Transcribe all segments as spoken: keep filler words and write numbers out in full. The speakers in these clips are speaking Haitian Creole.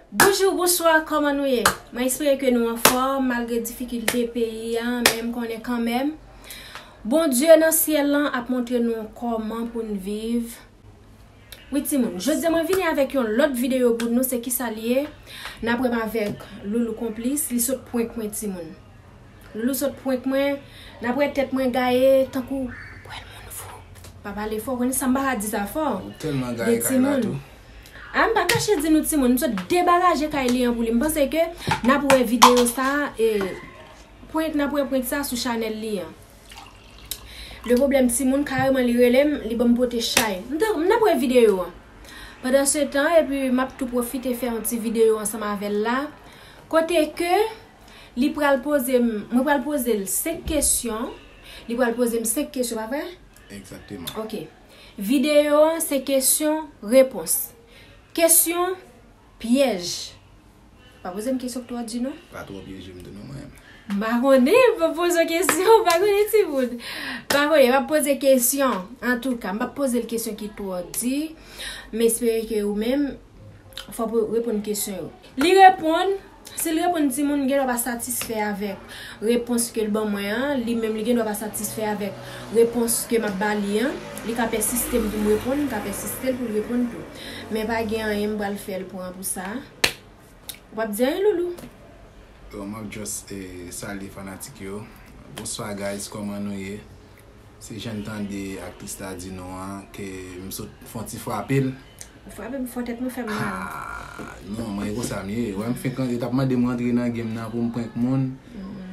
Bonjou, bonswa, kòman nou ye? Mwen espere ke nou anfòm malgre difikilte peyi a, men m konnen kanmenm Bondye nan syèl lan ap montre nou kòman pou n viv. Wi timoun, jodi a mwen vini avèk yon lòt videyo pou nou, se kisa l ye? N ap wè m avèk Loulou Konplis, li sot prank mwen timoun. Loulou sot prank mwen, n ap wè tèt mwen gaye tankou pwèl moun fou. Pa pale fò, konnen sa m pa ka di sa fò. Ou tèlman gaye kay la tou. A, m pa kache di nou timoun, m sot debaraje kay li an pou li. M panse ke n ap wè videyo sa, e, prank, n ap wè prank sa sou chanèl li an. Le pwoblèm timoun, kareman li rele m, li ban m pote chay. M t-, n ap wè videyo an. Pandan se tan, epi m ap tou pwofite fè yon ti videyo ansanm avè l la. Kote ke li pral poze m, mwen pral poze l senk kesyon. Li pral poze m senk kesyon, pa vre? Egzakteman. Ok. Videyo an se kesyon repons. Kesyon pyèj. Pa poze m kesyon k twò di non. Pa twò pyeje m tou non mwen. M pa konnen, m pa poze w kesyon, m pa konnen timoun. M pa konnen, m ap poze kesyon. Antouka, m p ap poze l kesyon ki twò di. M espere ke ou menm, fò w reponn kesyon yo. Li reponn, si l reponn timoun, gen dwa pa satisfè avèk repons ke l ban mwen an, li menm li gen dwa pa satisfè avèk repons ke m ap ba li an. Li ka pèsiste m pou m reponn, m ka pèsiste l pou l reponn tou. Men pa gen anyen m pral fè l pran pou sa. Ou p ap di anyen, Loulou? Bon, m ap just, eh, salye fanatik yo. Bonswa, guys, kòman nou ye? Se jan n tande aktris la di nou an, ke m sot fè yon ti frape l. Ou frape m fò, tèt mwen fè m mal. Ah, non, mwen e konsa m ye. Wè m fenk, yo t ap mande m rantre nan game nan pou m prank moun.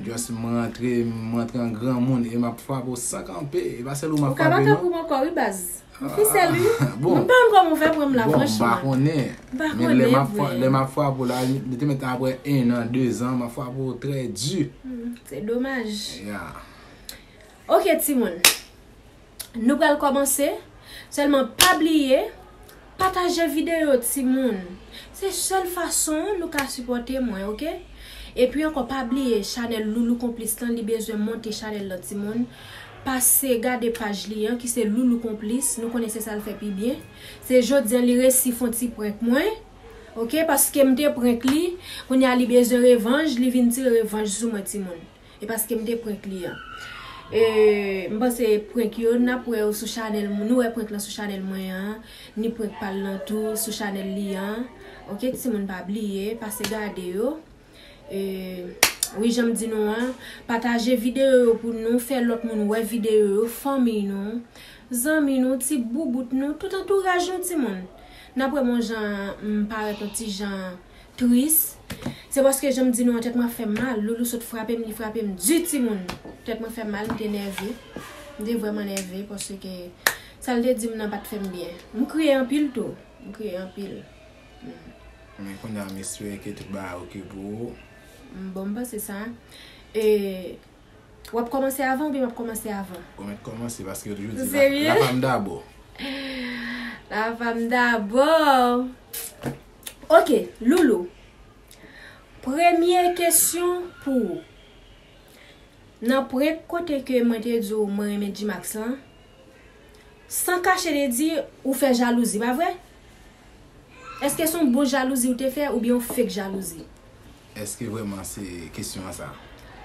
Just m rantre, m rantre an granmoun e m ap frape w san kanpe. E pa sèl ou m ap frape non. Ou ka pa tankou m ankò wi baz. M fisèl wi. Bon. M pa konn kòman w fè pran m la, franchman. Bon, m pa konnen. M pa konnen vre. Men lè m ap fra-, lè m ap frape w la, li, li te mèt apre en an, de zan, m ap frape w trè di. Hmm, se domaj. Yeah. Ok, timoun. Nou pral kòmanse. Sèlman pa bliye, pataje videyo, timoun. Se sèl fason nou ka sipòte mwen, ok? Epi ankò, pa bliye, chanèl Loulou Konplis lan, li bezwen monte chanèl lan, timoun. Pase gade paj li an, ki se Loulou Konplis. Nou konnen se sa l fè pi byen. Se jodi an li resi fè yon ti prank mwen. Ok, paske m te prank li, kounye a li bezwen revanj, li vin tire revanj sou mwen, timoun. E paske m te prank li an. E, m panse prank yo, n ap wè yo sou chanèl mwen, nou wè prank lan sou chanèl mwen an, ni prank pa l lan tou sou chanèl li an. Ok, timoun pa bliye, pase gade yo. E, wi, jan m di nou an, pataje videyo yo pou nou, fè lòt moun wè videyo yo, fanmi nou, zanmi nou, ti boubout nou, tout antouraj nou, timoun. N ap wè m yon jan, m parèt yon ti jan tris. Se paske jan m di nou an, tèt mwen ap fè m mal. Loulou sot frape m, li frape m di, timoun. Tèt mwen fè m mal, m te nève. M te vrèman nève paske sa l te di m nan pa t fè m byen. M kriye anpil tou. M kriye anpil. Mm. Men kounye a, m espere ke tout bagay oke pou ou. Mm, bon, m panse sa. E, w ap kòmanse avan oubyen m ap kòmanse avan? Ou mèt kòmanse paske yo toujou di la, la femme d'abord. La femme d'abord. Ok, Loulou. Premye kesyon pou ou. Nan prank kote ke mwen te di w mwen renmen G-Max lan, san kache de di, ou fè jalouzi, pa vre? Èske se yon bon jalouzi ou te fè oubyen yon fake jalouzi? Èske vrèman se kesyon an sa?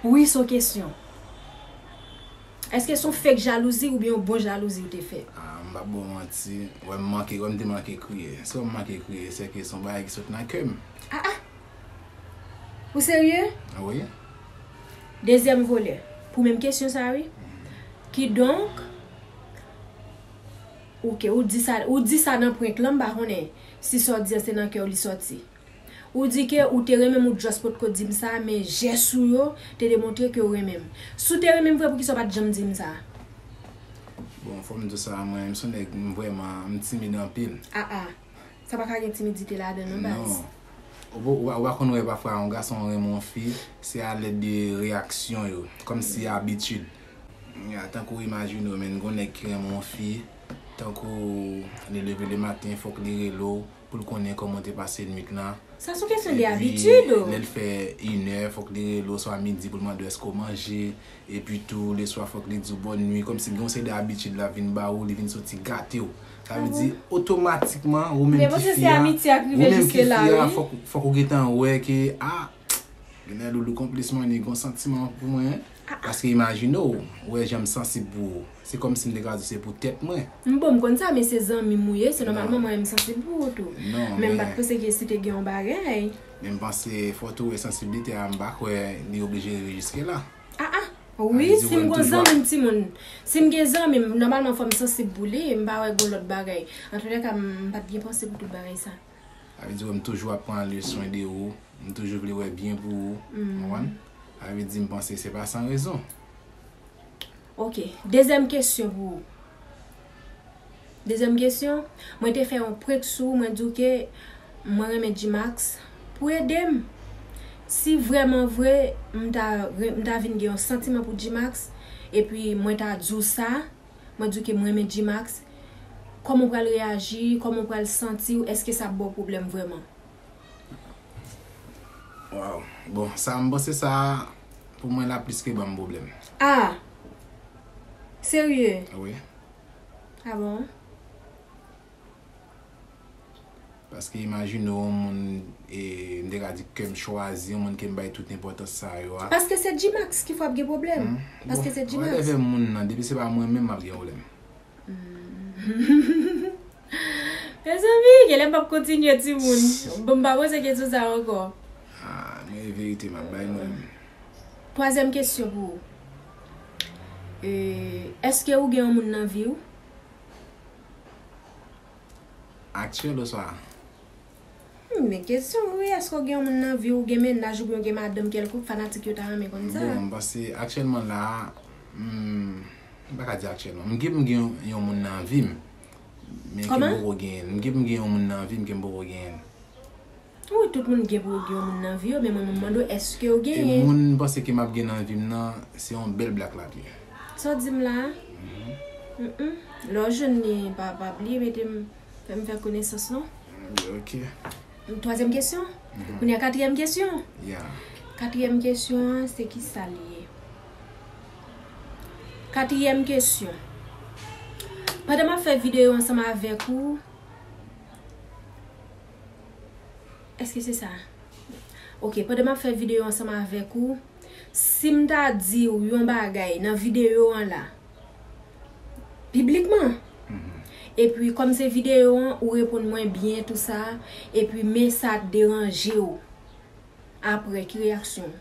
Wi, se yon kesyon. Èske se yon fake jalouzi oubyen yon bon jalouzi ou te fè? Ah, m p ap ba w manti. Wè m manke, wè m te manke kriye. Si wè m manke kriye, se ke se yon bagay ki sot nan kè m. Ah, ah! Ou serye? Wi. Dezyèm volè. Pou menm kesyon sa, wi. Kidonk, ou ke, ou di sa, ou di sa nan prank lan, m pa konnen si sa w di an se nan kè w li sòti. Ou di ke ou te renmen m, ou just potko di m sa, men jès ou yo te demontre ke w renmen m. Si w te renmen m vre, poukisa w pa t janm di m sa? Bon, fò m di w sa, mwen, m se yon nèg, m vrèman, m timid anpil. Ah, ah. Sa pa ka gen timidite ladan non, baz. Non. Ou pa, ou pa, ou pa konn wè pafwa yon gason renmen yon fi, se a lèd de reyaksyon yo, kòmsi abitid. Ya, tankou imajine w, men, gon nèg ki renmen yon fi, tankou li leve le maten, fòk li rele w pou l konnen kòman w te pase nwit lan. Sa se yon kesyon de abitid. Epi, lè l fè inè, fòk li rele w swa midi pou l mande w èske w manje. Epi tou, leswa, fòk li di w bòn nwi. Kòmsi gen yon seri de abitid l ap vin ba ou, li vin soti gate w. Sa vle di, otomatikman, ou menm ki fi a, ou menm ki fi a, fòk, fòk ou gentan wè ke, ah, genlè Loulou konplis mwen, li gon santiman pou mwen. Paske imajine w, ou wè jan m sansib pou ou. Se kòmsi m te ka di se pou tèt mwen. M bon, m konn sa, men se zanmi m ou ye, se nòmalman mwen menm m sansib pou ou tou. Men m pa t panse ke si te gen yon bagay. Men m panse fò tou wè sansiblite a, m pa kwè li oblije rive jiske la. Ah, ah. Wi, si m gon zanmi m timoun. Si m gen zanmi m, nòmalman fò m sansib pou li, m pa wè gon lòt bagay. Antoulèka, m pa t gen panse pou tout bagay sa. Sa vle di, m toujou ap pran le swen de ou, m toujou vle wè byen pou ou, konprann? Sa vle di, m panse se pa san rezon. Ok, dezyèm kesyon pou ou. Dezyèm kesyon, mwen te fè yon prank sou ou, mwen di w ke mwen renmen G-Max. Pou ede m, si vrèman vre, m ta, m ta vin gen yon santiman pou G-Max, epi mwen ta di w sa, mwen di w ke mwen renmen G-Max, kòman w pral reyaji, kòman w pral santi w, èske sa ap ba w pwoblèm vrèman? Waw. Bon, sa m panse sa, pou mwen la plis ke ban m pwoblèm. Ah! Serye? Wi. Ah bon? Paske imajine w yon moun, e, m te ka di ke m chwazi, yon moun ke m bay tout enpòtans sa yo a. Paske se G-Max ki fè w ap gen pwoblèm. Paske se G-Max. Whatever moun nan, depi se pa mwen menm, m ap gen pwoblèm. Mezanmi, genlè m p ap kontinye, timoun. Bon, m pa poze kesyon sa ankò. Ah, men e verite m ap bay mwen. Twazyèm kesyon pou ou. E, èske ou gen yon moun nan vi w? Aktyèl oswa? Hmm, men kesyon, wi, èske w gen yon moun nan vi w, gen mennaj oubyen w gen madanm kèlkonk, fanatik yo ta renmen konn sa. Bon, m panse aktyèlman la, hmm, m pa ka di aktyèlman. M gen, m gen yon, yon moun nan vi m, men ke m poko genyen l. M gen, m gen yon moun nan vi m ke m poko genyen l. Wi, tout moun gen pou yo gen yon moun nan vi yo, men mwen, mwen mande w, èske w genyen? E moun m panse ke m ap gen nan vi m nan, se yon bèl blak l ap ye. Sa w di m la a? Mm-mm. Lè w jwenn li, pa, pa bliye mete m, fè m fè konesans non. Ok. Twazyèm kesyon? Kounye a, katriyèm kesyon? Yeah. Katriyèm kesyon an, se kisa li ye? Katriyèm kesyon. Pandan m ap fè videyo ansanm avèk ou, èske se sa? Ok, pandan m ap fè videyo ansanm avèk ou, si m ta di w yon bagay nan videyo an la, piblikman, epi kòm se videyo an, ou reponn mwen byen, tou sa, epi men sa deranje w, apre, ki reyaksyon w?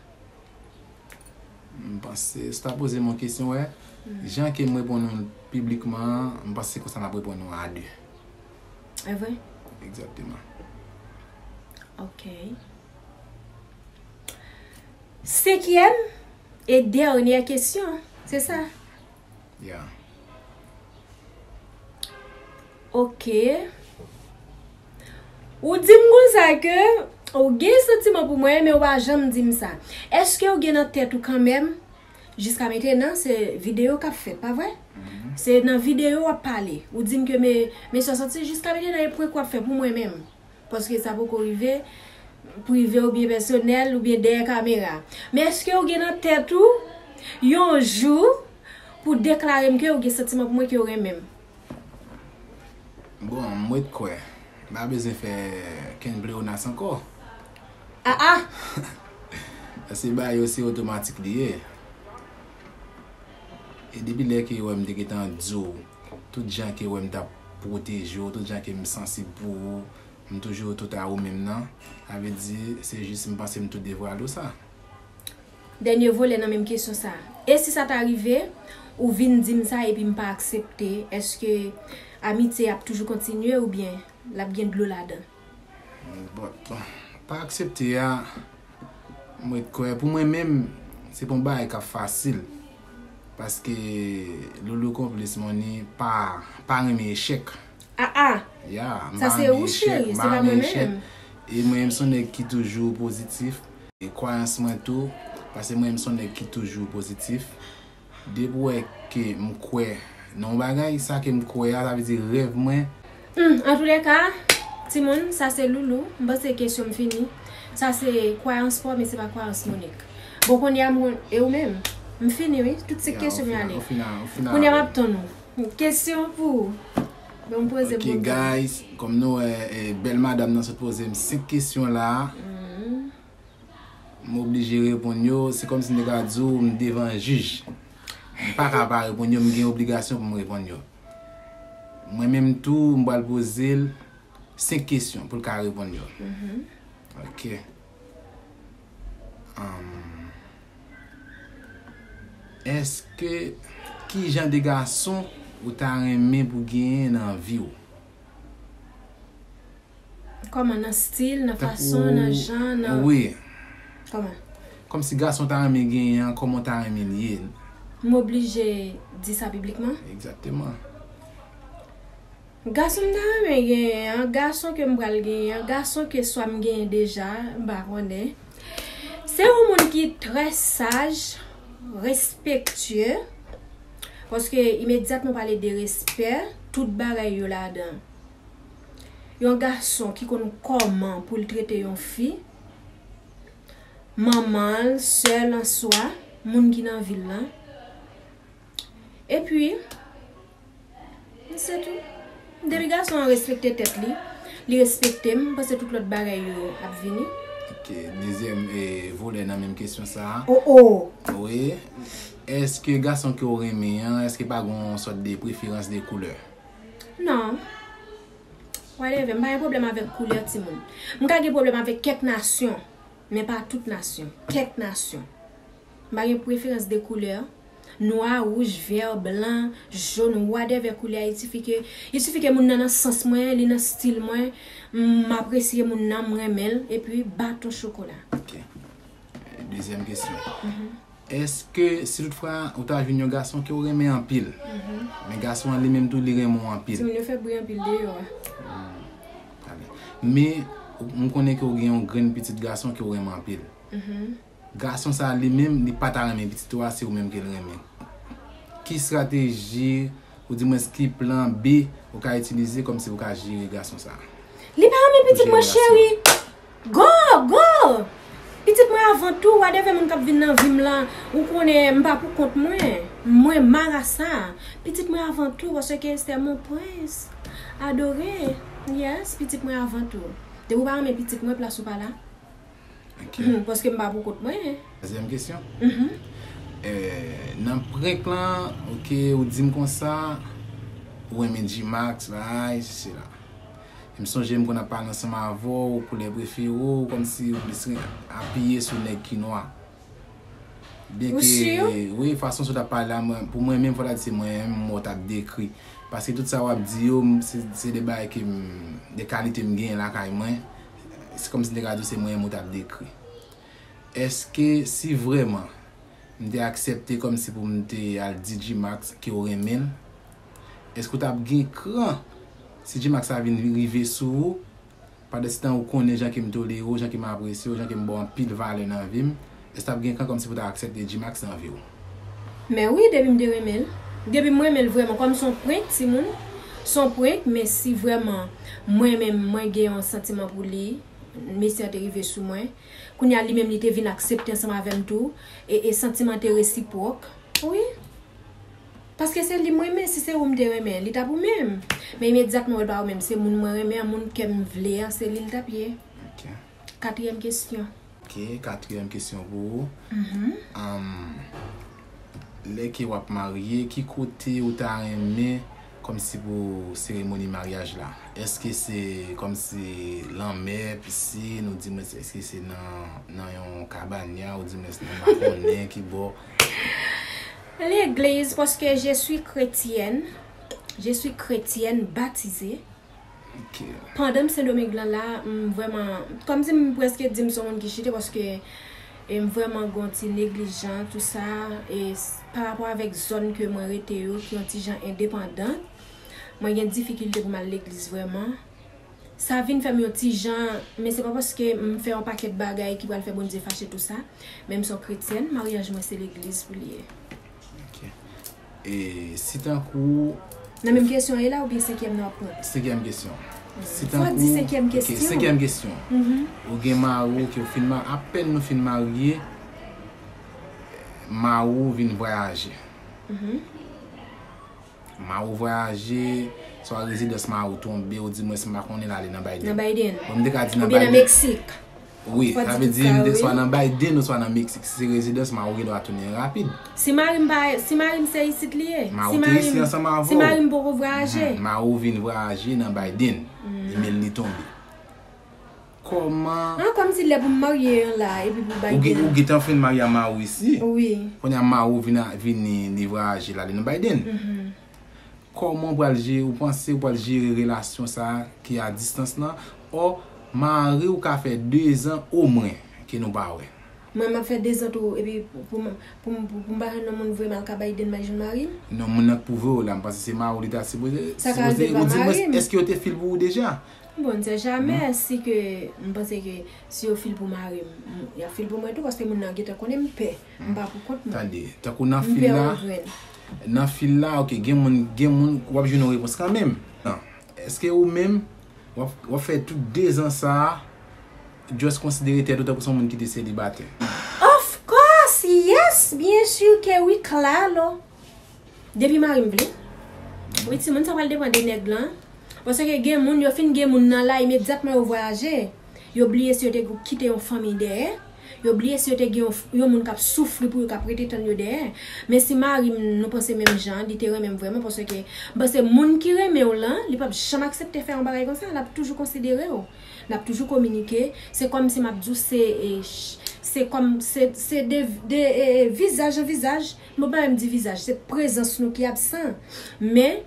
M panse, si w ta poze m yon kesyon, wè, jan ke m reponn ou piblikman an, m panse se konsa m ap reponn ou a de. E vre? Egzakteman. Ok. Senkyèm e dènyè kesyon, se sa? Yeah. Ok. Ou di m konsa ke ou gen santiman pou mwen, men ou pa janm di m sa. Èske ou gen nan tèt ou kanmenm? Jiska mentenan, se videyo k ap fèt, pa vre? Se nan videyo w ap pale. Ou di m ke men, men sa w santi jiska mentenan e prank w ap fè pou mwen menm. Paske sa poko rive prive oubyen pèsonèl oubyen dèyè kamera. Men èske ou gen nan tèt ou yon jou pou deklare m ke ou gen santiman pou mwen, ke ou renmen m? Bon, m ret kwè. M pa bezwen fè kenn pleonas ankò. Ah, ah! Paske bagay yo se otomatik li ye. E depi lè ke wè m te gentan di w, tout jan ke wè m t ap pwoteje w, tout jan ke m sansib pou ou, m toujou tout a ou menm nan. Sa vle di, se jis m panse m tou devwale w sa. Dènye volè nan menm kesyon sa. E si sa ta rive, ou vin di m sa epi m pa aksepte, èske amitye ap toujou kontinye oubyen l ap gen dlo ladan? Bon, bon, pa aksepte a, mwen kwè, pou mwen menm, se pa yon bagay k ap fasil. Paske Loulou konplis Moni pa, pa renmen echèk. Ah, ah! Ya, m pa renmen echèk, m pa renmen echèk. E mwen menm se yon nèg ki toujou pozitif. E kwayans mwen tou, paske mwen menm se yon nèg ki toujou pozitif. Depi w wè ke m kwè nan yon bagay, sa ke m kwè a, sa vle di rèv mwen. Hmm, antoulèka, timoun, sa se Loulou. M panse kesyon m fini. Sa se kwayans pa w, men se pa kwayans Monique. Bon, kounye a, m konn, e ou menm? M fini, wi. Tout se kesyon m ale. Kounye a, m ap tann ou. Kesyon pou ou. Bon, poze Ok, pwoblèm. Guys, kòm nou wè, eh, bèl madanm nan sot poze m senk kesyon la. M oblije reponn yo. Se kòmsi m te ka di w, m devan jij. M pa ka pa reponn yo, m gen obligasyon pou m reponn yo. Mwen menm tou, m pral poze l senk kesyon pou l ka reponn yo. Ok. Ahn, èske, ki jan de gason ou ta renmen pou genyen nan vi w? Kòman, nan stil, nan Tankou, fason, nan jan, nan wi. Kòman? Kòmsi gason ta renmen genyen an, kòman w ta renmen l ye? M oblije di sa piblikman? Egzakteman. Gason m ta renmen genyen an, gason ke m pral genyen an, gason ke swa m genyen deja, m pa konnen. Se yon moun ki trè saj, respektye, paske imedyatman w pale de respè, tout bagay yo ladan. Yon gason ki konn kòman pou l trete yon fi, manman l, sè l answa, moun ki nan vi l lan. Epi, se tou. Depi gason an respekte tèt li, li respekte m, m panse tout lòt bagay yo ap vini. Ok, dezyèm, eh, volè nan menm kesyon sa a. Oh, oh! Wi. Èske gason ke w renmen an, èske pa gen yon sòt de preferans de koulè? Non. Whatever, m pa gen pwoblèm avèk koulè timoun. M ka gen pwoblèm avèk kèk nasyon, men pa tout nasyon. Kèk nasyon. M pa gen preferans de koulè. Nwa, wouj, vè, blan, jòn, whatever koulè, il suffit que, il suffit que moun nan nan sans mwen, li nan stil mwen, m apresye moun nan, m renmen l, epi baton chokola. Ok. Dezyèm kesyon. Èske, si toutfwa ou ta jwenn yon gason ke w renmen anpil, men gason an li menm tou, li renmen w anpil. Timoun yo fè bri anpil deyò a. Talè. Men, ou- m konnen ke w gen yon grenn pitit gason ke w renmen anpil. Gason sa a li menm, li pa ta renmen pitit ou a, se ou menm ke l renmen. Ki estrateji, oudimwens ki plan B ou ka itilize kòmsi pou ka jere gason sa a? Li pa renmen pitit mwen, cheri. Go, go! Pitit mwen avan tou, whatever moun k ap vin nan vi m lan, ou konnen m pa pou kont mwen. Mwen marasa. Pitit mwen avan tou, paske c'est mon prince adoré. Yes, pitit mwen avan tou. Depi w pa renmen pitit mwen, plas ou pa la. Ok. Paske m pa pou kont mwen. Dezyèm kesyon. Eh, nan prank lan, ok, ou di m konsa, ou renmen G-Max, bagay, sesi la. M sonje m konn ap pale ansanm avè w, koulè prefere w, kòmsi ou plis apiye sou nèg ki nwa. Byenke, wi, fason sot ap pale la, mwen, pou mwen menm, fò ta di se mwen menm, mwen w t ap dekri. Paske tout sa w ap di yo, m- se, se de bagay ke m, de kalite m genyen lakay mwen. Se kòmsi m te ka di w se mwen menm ou t ap dekri. Èske si vrèman m te aksepte kòmsi pou m te al di G-Max ke w renmen l, èske w t ap gen kran si G-Max sa vin rive sou ou? Pandansitan ou konnen jan ke m tolere w, jan ke m apresye w, jan ke m ba w anpil valè nan vi m, èske w t ap gen kran kòmsi pou w ta aksepte G-Max nan vi w? Men wi, depi m te renmen l. Depi m renmen l vrèman, kòm se yon prank, timoun, se yon prank, men si vrèman mwen menm, mwen gen yon santiman pou li, mesye an te rive sou mwen, kounye a li menm li te vin aksepte ansanm avè m tou, e, e santiman te resipwòk. Wi. Paske se li m renmen, si se ou m te renmen, li t ap ou menm. Men imedyatman wè l pa ou menm, se moun mwen renmen an, moun kè m vle an, se li l t ap ye. Ok. Katriyèm kesyon. Ok, katriyèm kesyon pou ou. Ahn, lè ke w ap marye, ki kote ou ta renmen kòmsi pou seremoni maryaj la? Èske se kòmsi lanmè, pisin, oudimwens èske se nan, nan yon kabanya, oudimwens nan, m pa konnen ki bò? Legliz, paske je suis chrétienne, je suis chrétienne baptisée. Ok. Pandan m Sendomeng lan la, m vrèman, kòmsi m prèske di m se yon moun ki chite, paske, e, m vrèman gen yon ti neglijan, tou sa, e s- pa rapò avèk zòn ke mwen rete yo, ki yon ti jan endepandan, mwen gen difikilte pou m al legliz vrèman. Sa vin fè m yon ti jan, men se pa paske m fè yon pakèt bagay ki pral fè Bondye fache tou sa, men m se yon kretyèn, maryaj mwen se legliz pou li ye. Ok. E si tankou Nan menm kesyon an ye la oubyen senkyèm nan w ap pran? Senkyèm kesyon. Si Fò w tankou di senkyèm ok, kesyon. Senkyèm kesyon. Mhm. Ou gen mari w ke w fin ma- apèn nou fin marye, mari w vin vwayaje. Mhm. Mari w vwayaje, Swa rezidans mari w tonbe, ou di mwen si m pa konnen l ale nan Biden. Nan Biden. Bon, m te ka di nan Oubyen nan Biden. Meksik. Wi, Fò sa di vle tout di sa, m te wi. Swa nan Biden ou swa nan Meksik. Si se rezidans mari w gen dwa tounen rapid. Si mari m pa, si mari m se isit li ye. Mari Si w te mari isi m, ansanm avè si w. Mari m poko vwayaje. Mhm. Mari w vin vwayaje nan Biden. Email li tonbe. Kòman An kòmsi lè pou m marye an la epi pou ou gen Biden. Ou gentan fin marye a mari w isi. Wi. Kounye a mari w vin a- vini li vwayaje l ale nan Biden. Mhm. Kòman w pral jere, ou panse ou pral jere relasyon sa a ki a distans lan? Ò, mari w ka fè dezan omwen ke nou pa wè. Mwen m ap fè dezan tou epi pou m pou m pou m pa jwenn nan moun vre m al ka Biden m al jwenn mari m. Non, moun nan k pou vre w la, m panse se mari w li ta sipoze. Sa ka rive pa Ou di mwen, mari m. Èske yo te fil pou ou deja? Bon, se jamè si ke m panse ke si yo fil pou mari m, m- y ap fil pou mwen tou paske moun nan gentan konnen m pè. M pa pou kont mwen. Tande, tankou nan M fil pè la, yon grenn. Nan fil la, ok, gen moun, gen moun, w ap jwenn yon repons kanmenm. Non. Èske ou menm, w ap, w ap fè tout dezan sa a, just konsidere tèt ou tankou se yon moun ki te selibatè? Of course, yes, byen si ke wi, klalo. Depi mari m vle. Wi, timoun, sa pral depann de nèg lan. Paske gen moun, yo fin gen moun nan la, imedyatman yo vwayaje. Yo bliye si yo te kite yon fanmi dèyè. Yo bliye si yo te gen yon, yon moun k ap soufri pou yo, k ap rete tann yo dèyè. Men si mari m, nou panse menm jan, li te renmen m vrèman, paske m panse moun ki renmen w lan, li p ap janm aksepte fè yon bagay konsa, l ap toujou konsidere w. N ap toujou kominike. Se kòmsi m ap di w, se, e, ch- se kòm, se, se de, de e, e, vizaj an vizaj. M pa menm di vizaj, se prezans nou ki absan. Men,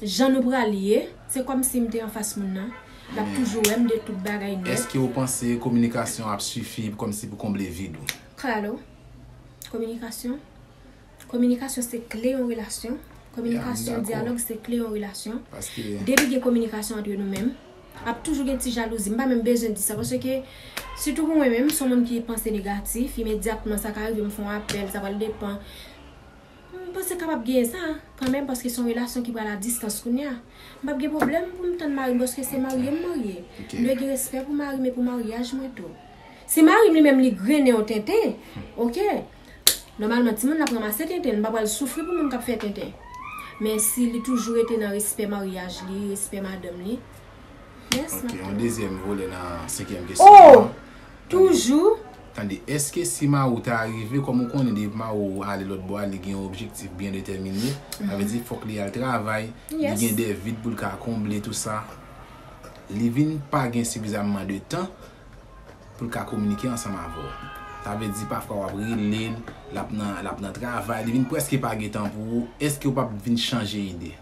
jan nou pral ye, se kòmsi m te anfas moun nan. L ap toujou wè m de tout bagay nèt. Èske ou panse kominikasyon ap sifi kòmsi pou konble vid ou? Klalo. Kominikasyon. Kominikasyon se kle yon relasyon. Kominikasyon, Yeah, m dakò. Dyalòg se kle yon relasyon. Paske Depi gen kominikasyon antre nou menm, ap toujou gen ti jalouzi. M pa menm bezwen di sa, paske sitou pou mwen menm, m se yon moun ki panse negatif, imedyatman sa ka rive m fè yon apèl, sa pral depann. M panse kapab genyen sa kanmenm, paske se yon relasyon ki pral a distans kounye a. M p ap gen pwoblèm pou m tann mari m, paske se marye m marye. Ok. M dwe gen respè pou mari m e pou maryaj mwen tou. Si mari m li menm li grennen yon tenten, ok. Nòmalman, timoun l ap ranmase tenten, m pa pral soufri pou moun k ap fè tenten. Men si li toujou rete nan respè maryaj li, respè madanm li, yes, m Ok, ap yon tann. Dezyèm vole nan senkyèm Oh! kesyon. Toujou. Tande, èske si mari w ta rive, kòm ou konnen depi mari w ale lòt bò a, li gen yon objektif byen detèmine, sa vle di fòk li al travay, li Yes. gen de vid pou l ka konble tou sa. Li vin pa gen sifizamman de tan pou l ka kominike ansanm avè w. Sa vle di pafwa w ap rele l, l ap nan, l ap nan travay, li vin prèske pa gen tan pou ou. Èske w p ap vin chanje ide?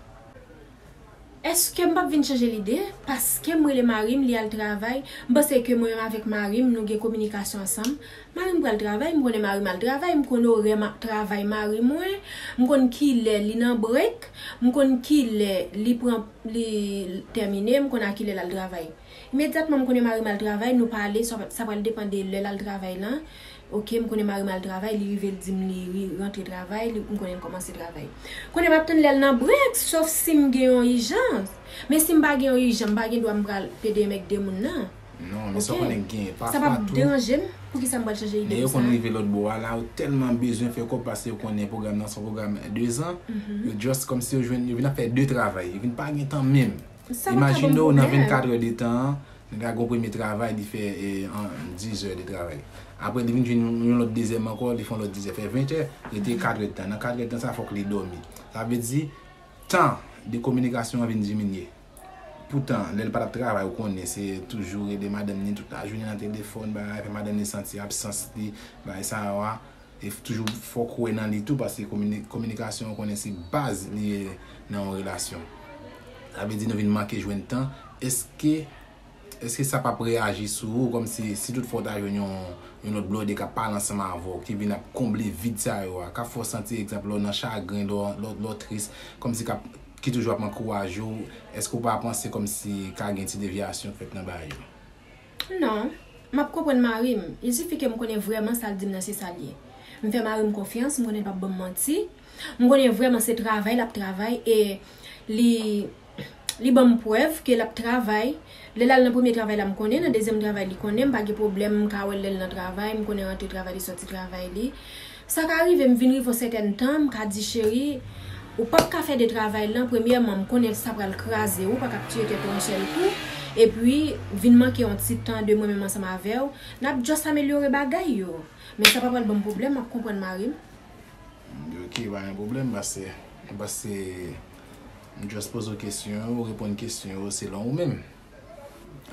Èske m p ap vin chanje lide? Paske m rele mari m, li al travay. M panse ke mwen menm avèk mari m, nou gen kominikasyon ansanm. Mari m pral travay, m konnen mari m al travay, m konn orè ma- travay mari mwen, m konn kilè li nan break, m konn kilè li pran, li tèmine, m konn a kilè l al travay. Imedyatman m konnen mari m al travay, nou pale, sa, sa pral depann de lè l al travay lan. Ok, m konnen mari m al travay, li rive l di m li ri- rantre travay, li, m konnen l kòmanse travay. Konnen m ap tann lè l nan break, sof si m gen yon ijans. Men si m pa gen yon ijans, m pa gen dwa m pral pede m èk de moun nan. Non, men sa w Ok. konnen gen. Sa p Pafwa ap tou, deranje m. Poukisa m pral chanje ide nèg m yo sa? Konn rive lòt bò a la, yo tèlman bezwen fè kòb paske yo konnen pwogram nan se yon pwogram dezan. Yo just kòmsi yo jwenn, yo vin ap fè de travay. Yo vin pa gen tan menm. Sa pa ka Imajine ban w nan pwoblèm. vennkat è de tan, nèg la gen yon premye travay li fè e, an, dizè de travay. Apre li vin jwenn yon, yon lòt dezyèm ankò, li fè yon lòt dizè, fè ventè, rete katrè de tan. Nan katrè de tan sa fòk li dòmi. Sa vle di tan de kominikasyon an vin diminye. Poutan, lè l pa t ap travay, ou konnen, se toujou rele madanm ni tout lajounen nan telefòn, bagay, fè madanm ni santi absans li, bagay sa yo a. E toujou fòk ou wè nan li tou, paske komini- kominikasyon, ou konnen, se baz li ye nan yon relasyon. Sa vle di nou vin manke jwenn tan. Èske, èske sa p ap reyaji sou ou, kòmsi si tout fwa w ta jwenn yon, yon lòt blòde k ap pale ansanm avè w, ki vin ap konble vid sa yo a, k ap fè w santi, egzanp, lè w nan chagren, lè w, lè w, lè w tris, kòmsi k ap, ki toujou ap ankouraje w, èske w pa panse kòmsi ka gen ti devyasyon k fèt nan bagay yo? Non, m ap konprann mari m. Il sifi ke m konnen vrèman sa l di m nan se sa l ye. M fè mari m konfyans, m konnen l p ap ban m manti. M konnen vrèman se travay l ap travay e li, li ban m prèv ke l ap travay. Lè l al nan premye travay la, m konnen, nan dezyèm travay li konnen, m pa gen pwoblèm, m ka wè l lè l nan travay, m konnen rantre travay li, sòti travay li. Sa ka rive, m vin rive yon sètèn tan, m ka di, cheri, Ou p ap ka fè de travay lan, premyèman, m konnen sa pral kraze, ou pa ka ap tiye tèt ou yon sèl kou, epi vin manke yon ti tan de mwen menm ansanm avè w, n ap just amelyore bagay yo. Men sa pa pral ban m pwoblèm, m ap konprann mari m. Ok, pa gen pwoblèm, paske, paske m just poze w kesyon yo, ou reponn kesyon yo selon ou menm.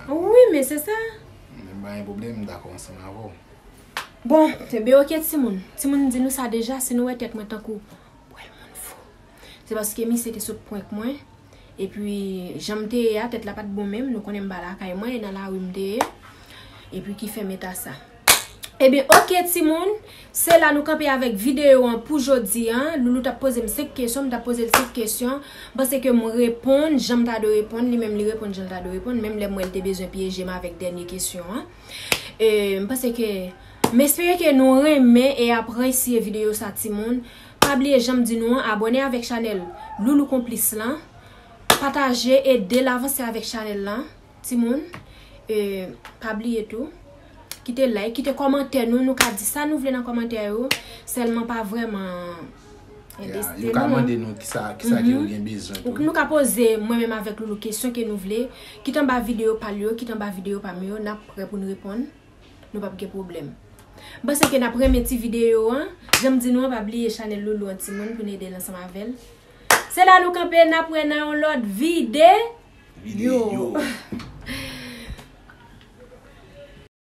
Wi, men se sa. Men pa gen pwoblèm, m dakò ansanm avè w. Bon, enben ok timoun. Timoun di nou sa deja, si nou wè tèt mwen tankou pwèl moun fou. Se paske misye te sot prank mwen. Epi, jan m te ye a, tèt la pa t bon menm. Nou konnen m pa lakay mwen, e nan lari m te ye. Epi ki fè m eta sa. Ebyen, ok timoun. Se la nou kanpe avèk videyo an pou jodi an. Loulou t ap poze m senk kesyon, m t ap poze l senk kesyon. M panse ke m reponn jan m ta dwe reponn, li menm li reponn jan l ta dwe reponn, menm lè m wè l te bezwen pyeje m avèk dènye kesyon an. E, m panse ke, m espere ke nou renmen e apresye videyo sa timoun. Pa bliye jan m di nou an, abòne avèk chanèl Loulou Konplis lan. Pataje, ede l avanse avèk chanèl lan. Timoun, e, pa bliye tou. Kite like, kite kòmantè nou, nou ka di sa nou vle nan kòmantè yo. Sèlman pa vrèman Ya, yo ka mande nou kisa, kisa ke yo gen bezwen tou. Nou ka poze mwen menm avèk Loulou kesyon ke nou vle. Kit anba videyo pa l yo, kit anba videyo pa m yo, n ap prè pou n reponn. Nou p ap gen pwoblèm. M panse ke n ap renmen ti videyo an. Jan m di nou an, pa bliye chanèl Loulou an timoun pou n ede l ansanm avè l. Se la nou kanpe, n ap wè nan yon lòt vide. Videyo.